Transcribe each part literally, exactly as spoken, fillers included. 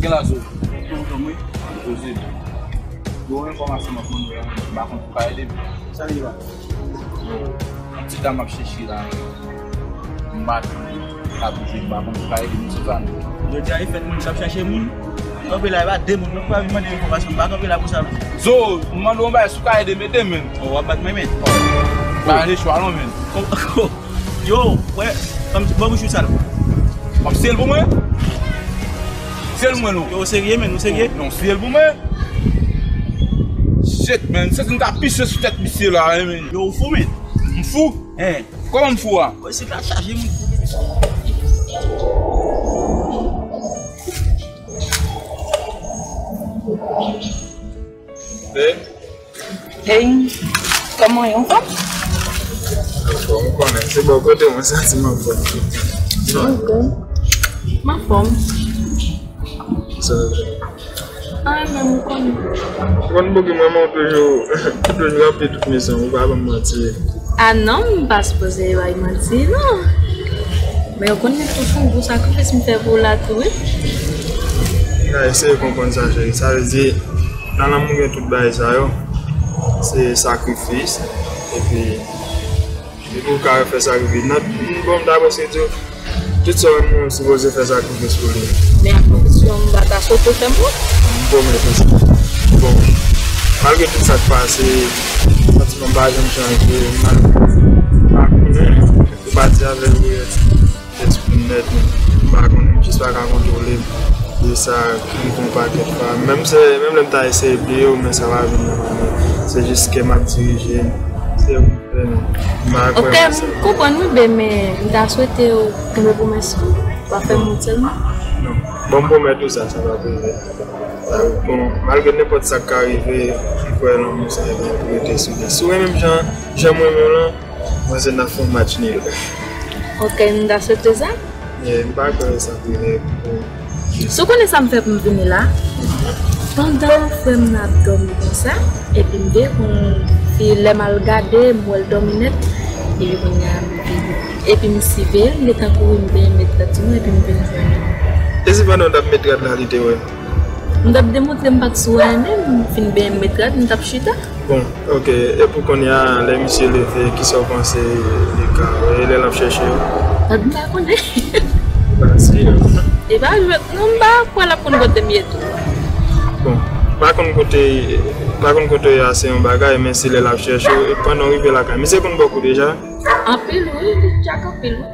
Gen la zo. Tou tou mwen. Poze. Yo, enfòmasyon m ap mande w la, m pa konn pou ka ede m. Sa li la? Yon ti dam ap chèche la. M pa konn ka bouje, m pa konn pou ka ede m sou sa non. Jodi a e fèt moun k ap chèche moun. Kanpe la, e pa de moun, mwen pa vin mande enfòmasyon, m pa kanpe la pou sa non. Zo, m mande w yon bagay, si w ka ede m, ede m, menn. O, w ap bat mwen, menn? Ba, de chwa non, menn. Yo, wè, kòm, bon, bouch ou sal. W ap siyel pou mwen? Siyel pou mwen non. Yo, ou serye, menn, ou serye? Non, siyel pou mwen. Shit, menn, se m ta pise sou tèt misye la, wi, menn. Yo, ou fou, menn. M fou? Hein. Kòman m fou a? Wè, se la chaje moun fou, menn. Eh? Hey, kòman w ye, anfòm? Anfòm, ou konnen, se bò kote mwen santi m anfòm. Ok. M anfòm. Sa. Anyen menm, ou konnen. Ou konn bouki mwen, men ou toujou, ou toujou ranpli tout mizan, ou pa ban m manti. Ah non, m pa sipoze bay manti, non. Men ou konnen tout yon gwo sakrifis m fè pou w la tou, wi. N a eseye konprann sa, cheri. Sa vle di, nan lanmou gen tout bagay sa yo. Se sakrifis. Epi, depi w ka fè sakrifis. Nan, bon, m ta prèske di w, tout sa w renmen, w sipoze fè sakrifis pou li. Men a kondisyon m pa ta swete w fè m wont. M pwomèt ou sa. Bon, malgre tout sa k pase, santiman m pa janm chanje. M pa konnen. Ou pati avèk ou, espri m nèt, men m pa konnen, m jis pa ka kontwole m de sa k rive yon pakèt fwa. Menm se, menm lè m ta eseye bliye w, men sa pa vin nan mwen. Se jis kè m ap dirije m. Se ou k fè m. M pa kwè nan sa. Ok, m konprann wi, ben, men m ta swete w kenbe pwomès ou. Pa fè m wont sèlman. Non. Bon, m pwomèt ou sa, sa p ap rive. Bon, malgre nenpòt sa k ka rive, m kwè lanmou sa ap rete sou li. Si w renmen m jan, jan m renmen w lan, mwen se n ap fè yon match nil. Ok, m ta swete sa. Yeah, m pa kwè sa prive pou jis. Si w konnen sa m fè pou m vini la, pandan frè m nan ap dòmi konsa, epi m te konn fi lè m al gade, m wè l dòmi nèt, epi kounye a m vini. Epi m siveye l, m gentan kouri, m benyen met rad sou mwen, epi m vin jwenn li. E si pandan w t ap met rad la, li te wè? M t ap demontre m pa t sou anyen, m fin benyen m met rad, m t ap chita. Bon, ok. E pou kounye a, lè misye leve, kisa w panse li ka wè? E lè l ap chèche w? Sa m pa konnen. Ou pa si? E pa jwèt non, m pa kwè l ap konn kote m ye tou. Bon, pa konn kote, pa konn kote w ye a se yon bagay, men se lè l ap chèche w, e pandan w rive lakay. Misye konn ba w kou deja? Anpil, wi, li djak anpil, wi.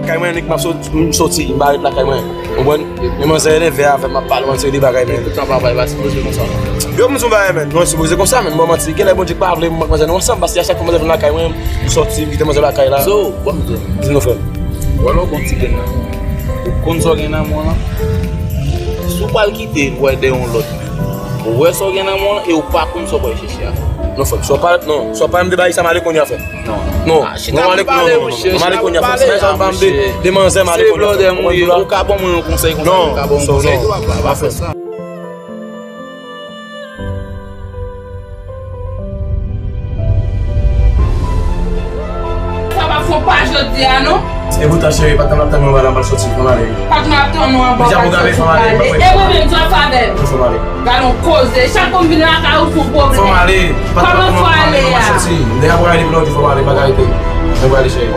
Kay mwen, nèg, m ap sot-, m soti, m pa ret lakay mwen. Konprann? Men manzè nève avè m, m ap pale, manzè de bagay, men. Tout tan papa, e pa sipoze konsa. Yo, m di yon bagay, men. Non, sipoze konsa, men. M pa manti. Genlè Bondye k pa vle m ak manzè nou ansanm, paske a chak fwa manzè vin lakay mwen, m soti, m kite manzè lakay la. So, bon, m di. Di non, frè m. Wè lè w gon ti grenn nan men w. Ou konn sa w gen nan men w lan. Si w pral kite l, w wè dèyè yon lòt. Ou wè sa w gen nan men w lan e w pa konn sa w pral chèche a. Non, frè m, sa w pa, non, sa w pa menm de bagay sa m ale kounye a, frè m. Non. Non, ah, chita non, m ale, pale, non, non, monchè, non, m ale kounye a, frè m. Sa m pa menm de, de manzè, m ale kounye a, frè m. Ou ka ban mwen yon konsèy konsa, ou ka ban mwen yon konsèy. Non, non, non, pa fè sa. Sa pa fon pa jodi a, non. E poutan, cheri, pa t nan ap tann mwen anba la, m pral soti, fò m ale. Pa t nan ap tann mwen anba, deja pwogram e, fò m ale, fò m ale. E mwen menm, sa w fè avè m? Fò m ale. Gade yon koze, chak fwa m vin lakay ou, se yon pwoblèm. Fò m ale. Kòman fò ale a? Deja pwogram e depi lòdi, fò m ale, m pa ka rete. Mwen prale, cheri.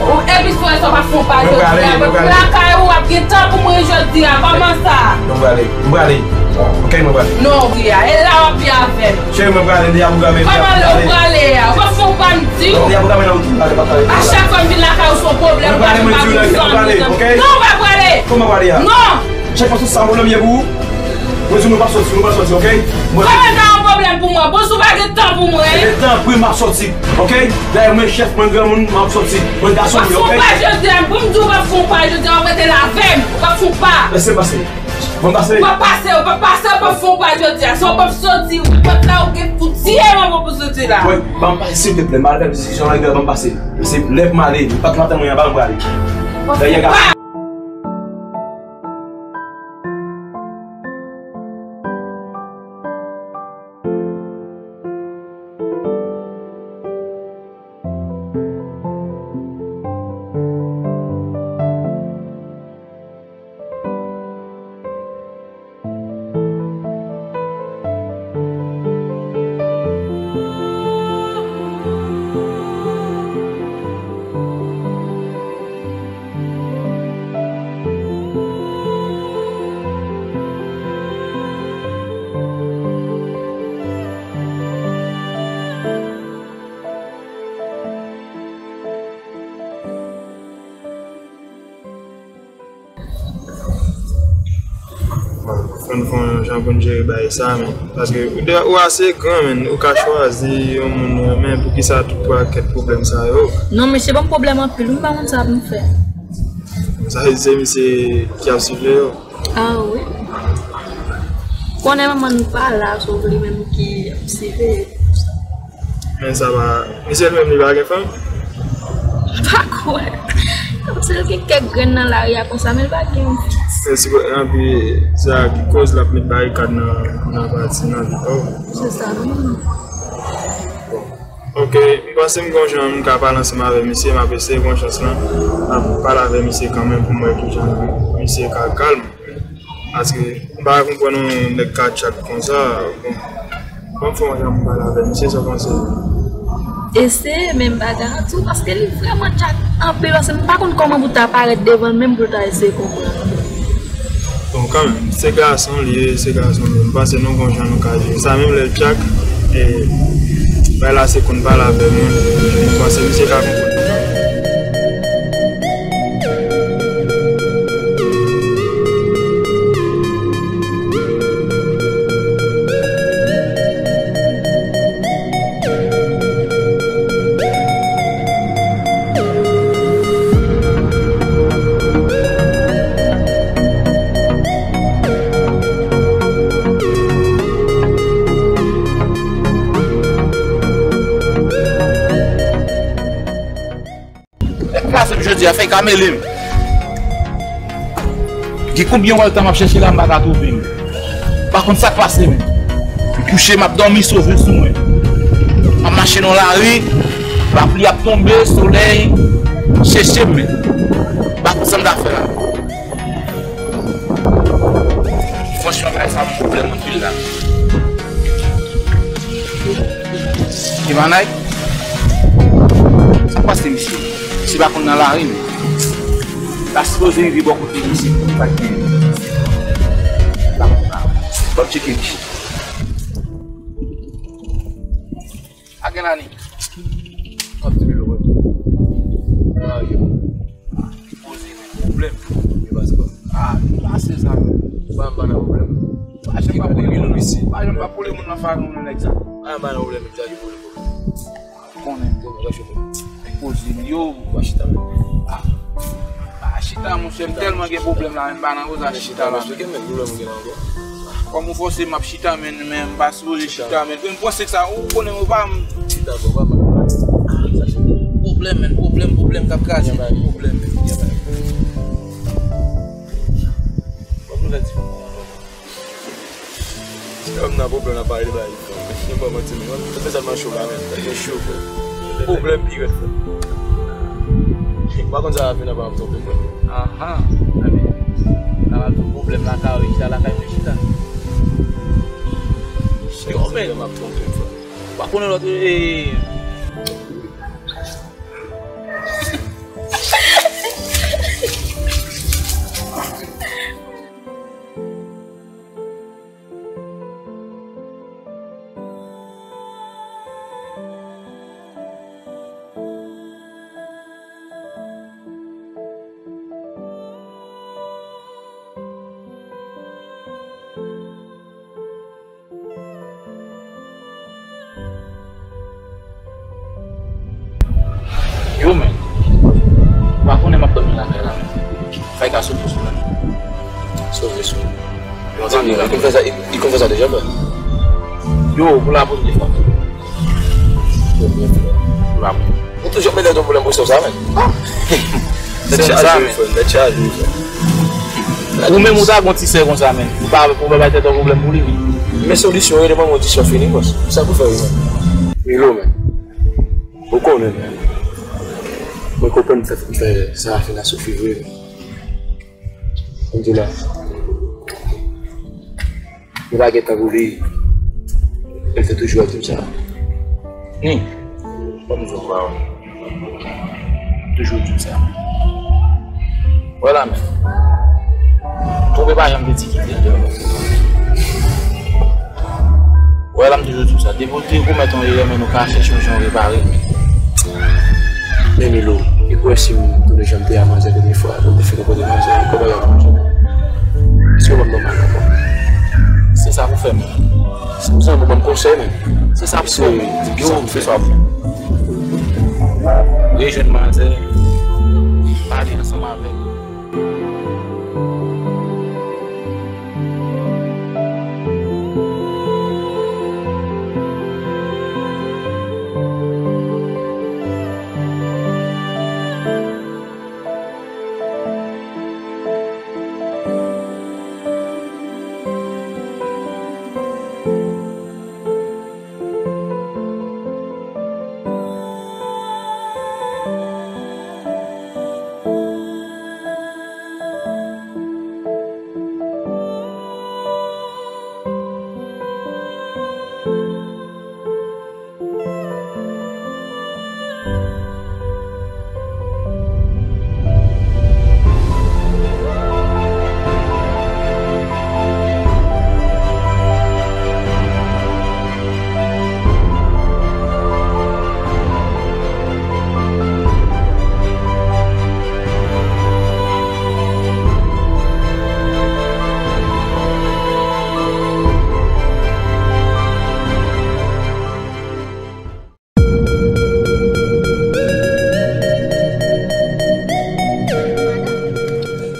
Ou, epi sou sa w pa fè yon pa jodi a, mwen lakay ou ap gen tan pou mwen jodi a, kòman sa? Mwen prale, mwen prale. Ok, mwen prale. Non, wi a, e la w ap ye avè m. Cheri, mwen prale, deja pwogram e. Kòman lè w prale a? Ou pa fè yon pa m di w? Deja pwogram e nan wout, mwen prale, mwen prale. A chak fwa m vin lakay ou, se yon pwoblèm, ou pa janm ap di m sa, mezanmi. Non, ou pa prale. Kòman prale a? Non! Chèf, pa sou sa, pwoblèm ye pou ou? Mwen di nou pa soti, nou pa soti, ok? Kòman sa yon pwoblèm pou Mwen, bon, si w pa gen tan pou mwen. Ebyen, tanpri, m ap sòti, oke? Dayè, mwen chèf, mwen granmoun, m ap sòti. Mwen gason m ye, oke? W ap fè yon pa jodi a, bon, m di w w ap fè yon pa jodi a, w ap rete la avè m, w ap fè yon pa. Lèse m pase. Ban m pase. W ap pase, w p ap pase, w p ap fè yon pa jodi a. Si w p ap sòti, pòt la, ou gen pou tiye mwen pou sòti la. Wi, ban m pase, silteplè, m al fè diskisyon avèk yo, ban m pase. Se lè pou m ale, m pa t ap tann mwen anba, m prale. Dayè, gason. Fò n fè yon jan pou n jere bagay sa, men. Paske ou de-, ou ase gran, men. Ou ka chwazi yon moun ou renmen, poukisa tout pakèt pwoblèm sa yo? Non, mesye ban m pwoblèm anpil, wi, m pa konn sa pou m fè. Sa vle di se misye ki ap sifle yo? Ah wi. Konnen manman nou pa la, so li menm ki ap sifle. Men sa pa, misye li menm li pa gen fanm? Pa kwè. Kòmsi l gen kèk grenn nan lari a konsa, men l pa gen yon fiks. Men si, anpi, se sa ki koz l ap met barikad nan, nan pati, nan vi pa w. Se sa menm. Bon. Oke, m panse m gon jan m ka pale ansanm avè misye, m ap eseye pran chans lan. M ap pale avè misye kanmenm pou m wè kijan misye ka kalm. Paske m pa konprann yon nèg ka tchak konsa. Bon, ban m fè yon jan pou m pale avè l, mesye, sa w panse? Eseye, men m pa garanti w, paske li vrèman tchak anpil, paske m pa konn kòman pou ta parèt devan l menm pou l ta eseye konprann. Bon, kanmenm, se gason l ye, se gason l ye. M panse nou gon jan nou ka jere sa, menm lè l tchak, e, bay la se konn pale avè moun, m panse misye ka konprann. Nèg kraze m jodi a, fè kamele m. Gen konbyen wè l tan m ap chèche la, m pa ka twouve l. M pa konn sa k pase, men. M kouche, m ap dòmi, sove sou mwen. M ap mache nan lari, lapli ap tonbe, solèy chèche m, men. M pa konn sa m ta fè la. Franchman, bagay sa ban m pwoblèm anpil la. Evanay, sa k pase misye? Misye pa konn nan lari, men. L ta sipoze rive bò kote misye pou l pa gen. Ban m tcheke misye. A gen ane. Kòm di mil euro. Marye. Li poze, men pwoblèm. Li pase kòm. Ah, li pase sa, men. Ou pa janm ba nan pwoblèm. Pa janm ba pwoblèm moun nan. Pa janm ba pwoblèm moun nan, fanmi moun nan, nèg sa. Pa janm ba nan pwoblèm, li ta di pwoblèm. Konnen. Bon, mwen chofè. Poze, men yo. Ou pa chita, men. Ah. Ah, chita, monchè, m tèlman gen pwoblèm la, men m pa nan koze a chita la. Chita, men. Kòm ou fòse m ap chita, men, men m pa sipoze chita, men. M panse sa, ou konnen ou pa m. Chita, bro, pa mal. Pwoblèm, men, pwoblèm, pwoblèm k ap kraze. Pwoblèm, men. Kòm nou fè di. Si lòm nan pwoblèm nan pale de bagay, frè. Mwen pa manti, men. Mwen fè tèlman cho la, men. Tèt mwen cho, frè. Pwoblèm pi rèd, frè. Ou pa konn sa ap vin anba ap twonpe, frè. Aha. Sa va tou pwoblèm lakay ou, chita lakay mwen chita. Yo, men. Pwoblèm ap twonpe, frè. Ou pa konnen lòt, e, Sa sou pous mwen. Sou pous mwen. Li konn fè sa, li, li konn fè sa deja, frè. Yo, pou la premye fwa. Premye fwa. Pou la premye. Ou toujou ap mete tèt ou pwoblèm pou sè w sa, men. Tèt chaje, frè, tèt chaje, frè. Ou menm ou ta gon ti sè konsa, men. Ou pa, ou pa bay tèt ou pwoblèm pou li, wi. Men solisyon, rele manman w di sè w fini, bòs. Sa pou fè, wi, men. Milo, men. Ou konnen, men. Mwen konprann fè, fè sa fin a soufri vre, men. Alhamdulillah. Mwen pa gen tan pou li. Li te toujou ap di m sa. Ni. Ban m di w pawòl. Toujou di m sa. Vwala, men. Twonpe pa janm te di kite l. Wè la, m toujou di w sa. Depi w te komèt yon erè, men nou ka chèche yon jan repare. Men Milo, e pou wè si m tounen jan m te a manzè premye fwa, pou m te fè konpòte manzè, kòman y ap manzè. Èske w wè m nòmal ankò? Se sa pou fè, men. Se pou sa pou ban m konsèy, men. Se sa pou fè, men. Yo, fè sa pou. Rejwenn manzè, pale ansanm avè l.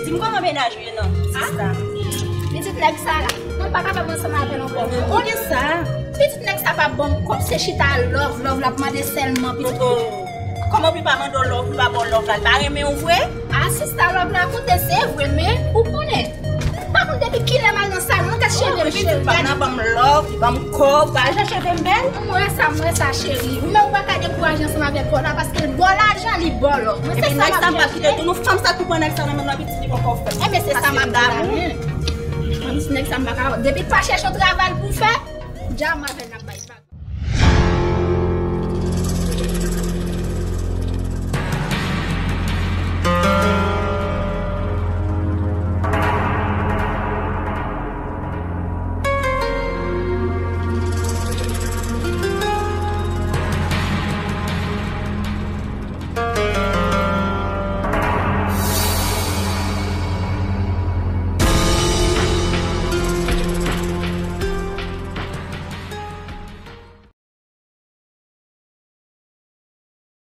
Di m kòman mennaj ou ye non, sista? Pitit nèg sa la, mwen pa kapab ansanm avè l ankò. Ou gen sa? Pitit nèg sa pa ban m kòb, se chita love, love, l ap mande sèlman pitit. Oh, oh. Kòman pou li pa mande w love, li pa ba w love la, li pa renmen w vre? A, sista, love la konte, se vre, men ou konnen. Pa konn depi kilè m al nan salon, tèt cheve m cheri. Pitit pa nan ban m love, li ban m kòb. Ba jan cheve m bèl. M wè sa, m wè sa, cheri. Ou menm ou pa ka dekouraje ansanm avèk bò la, paske l ba w lajan, li ba w love. Mwen se sa m ap chèche. Epi nèg sa m pa kite tou, non, fanm sa tou pran nèg sa nan men l, pitit li poko fèt. Enben, se sa m ap di la, men. Fanm si nèg sa m pa ka, depi l pa chèche yon travay pou fè, dja m avè l n ap